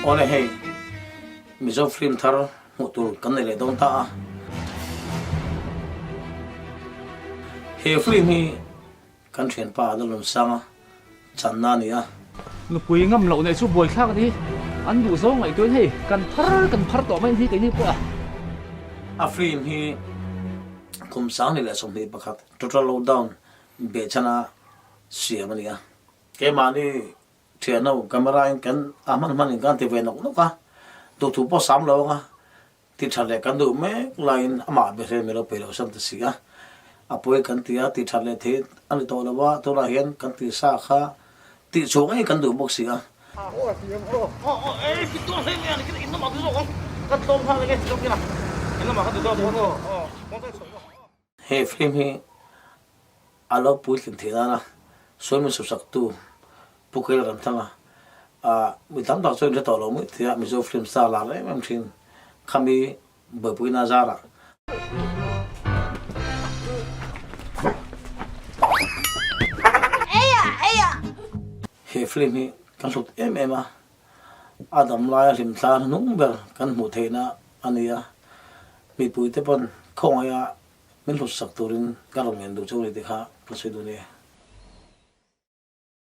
Awle hei Mizo film thar hmuh tur kan nei leh dawn ta a. He film hi Kan thianpa a la lun sang a, channa a ni a. Nupui ngam loh neih chu buaithlak a ni. An duh zawng ngaihtuahin hei kan phar kan phar tawh mai a ni keini pawh a. A film hi kum 2021 total lockdown behchhana siam a ni a. Keimahni thianho camera in kan a hman hman in kan ti ve nawk nawk a, duhthu pawh sam lo ang a, Ti tha leh kan duh mek laiin amah ber hian min lo peih loh san ta si a, a pawi kan ti a, ti that leh thei a ni tawh lo a, tunah hian kan ti sa kha tih chhuah ngei kan duh bawk si a. He film hi a lo puitlin theih nana sawi min sawsaktu Pu Kel Ramthanga ah mi tam tak chuan in hre tawh lo mai thei a, Mizo film star lar em em thin khami buaipuina zarah. He film hi kan hlut em em a, a dam laia hlimthla hnung ber kan hmuh theihna a ni a, mipuite pawn khawngaiha min hlutsak turin ka rawn ngen duh chu a ni tih kha ka sawi duh a ni.